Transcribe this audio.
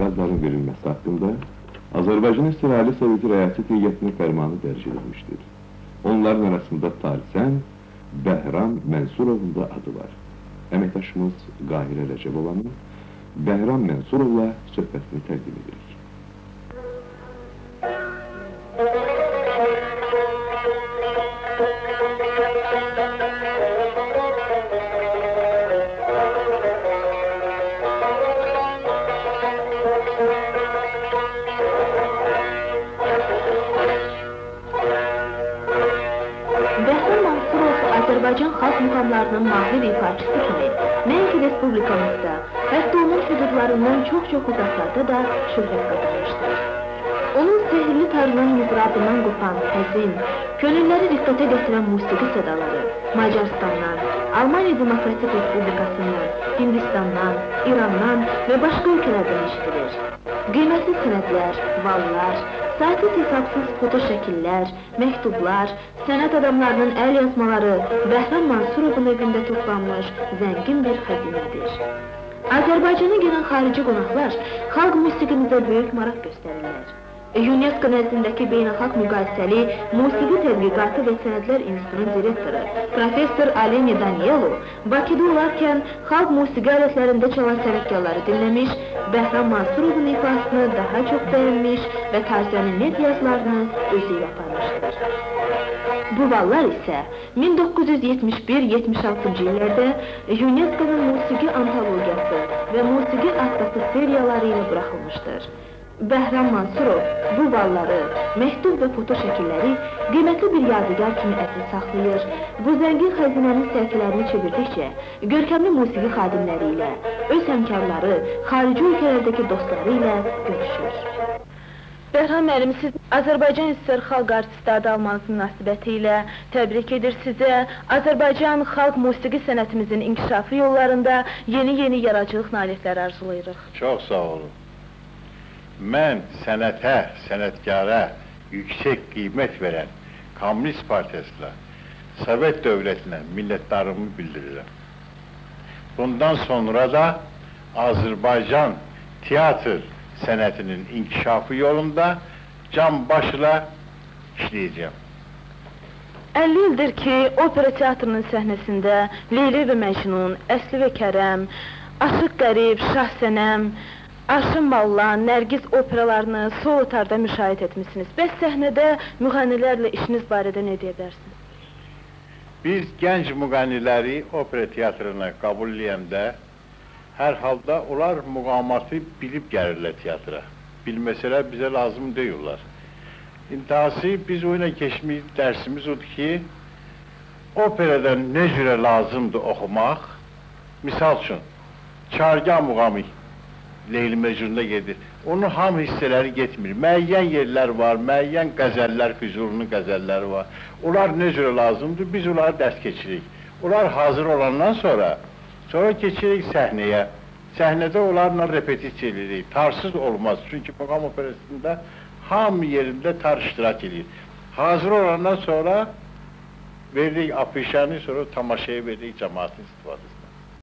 dövləti adların verilməsi haqqında Azərbaycan SSR Ali Soveti Rəyasət Heyətinin fərmanı dərc edilmişdir. Onların arasında tarixən Bəhram Mənsurovun da adı var. Əməkdaşımız Qahirə Rəcəbovanın Bəhram Mənsurovla söhbətini təqdim edirik. Azərbaycan xalq muğamlarının mahir ifaçısı kimi nəinki respublikamızda, hətta onun hüdudlarından çox-çox uzaqlarda da şöhrət qazanmışdır. Onun sehirli tarının mizrabından qopan həzin, könülləri riqqətə gətirən musiqi sədaları Macarıstandan, Almaniya Demokratik Respublikasından, Hindistandan, İrandan və başqa ölkələrdən eşidilir. Qiymətli sənədlər, vallar, saysız hesabsız foto şəkillər, məktublar, sənət adamlarının əl yazmaları Bəhram Mansurovun evində toplanmış zəngin bir xəzinədir. Azərbaycana gələn xarici qonaqlar xalq musiqimizə böyük maraq göstərirlər. UNESCO nəzdindəki beynəlxalq müqayisəli Musiqi Tədqiqatı və Sənədlər İnstitutunun direktoru professor Aleni Danielo Bakıda olarkən xalq musiqi alətlərində çalan sənətkarları dinləmiş, Bəhram Mansurovun ifasını daha çox bəyənmiş və tarzənin net yazılarını özü ilə aparmışdır. Bu vallar isə 1971-76-cı illərdə UNESCO-nun musiqi antologiyası və musiqi atlası seriyaları ilə buraxılmışdır. Bəhram Mansurov bu valları, məktub və foto şəkilləri qiymətli bir yadigar kimi əziz saxlayır. Bu zəngin xəzinənin səhifələrini çevirdikcə görkəmli musiqi xadimləri ilə, öz həmkarları, xarici ölkələrdəki dostları ilə görüşür. Bəhram müəllim, siz Azərbaycan SSR Xalq Artisti adı almanız münasibəti ilə təbrik edir sizə. Azərbaycan xalq musiqi sənətimizin inkişafı yollarında yeni-yeni yaradıcılıq nailiyyətləri arzulayırıq. Çox sağ olun. Mən sənətə, sənətkara yüksək qiymət verən Komünist Partiyasına, Sovet dövlətinə minnətdarlığımı bildirirəm. Bundan sonra da Azərbaycan teatr sənətinin inkişafı yolunda can başla işləyəcəyəm. 50 ildir ki, opera teatrının səhnəsində Leyli və Məcnun, Əsli və Kərəm, Aşıq Qərib, Şah Sənəm, Arşın Malla, Nərgiz operalarını solo tarda müşahidə etmişsiniz. Bəs səhnədə müğənnilərlə işiniz barədə nə deyə bilərsiniz? Biz gənc müğənniləri opera teatrına qəbul eləyəndə hər halda onlar muğamatı bilib gəlirlər teatra. Bilməsələr bizə lazım deyirlər. İntihası biz o ilə keçmiş dərsimiz odur ki, operada nə cürə lazımdır oxumaq? Misal üçün, Çargah muğamı Leyli Mecnun'da gedir. Onun ham hissələri getmir. Müəyyən yerlər var, müəyyən qəzəllər, Füzulunun qəzəlləri var. Onlar nə cürə lazımdır? Biz onları dərs keçirik. Onlar hazır olandan sonra keçirik səhnəyə. Səhnədə onlarla repetisiya edirik. Tarsız olmaz. Çünki muğam operasında hamı yerində tar iştirak edir. Hazır olandan sonra veririk afişanı, sonra tamaşaya veririk cəmaatın istifadəsinə.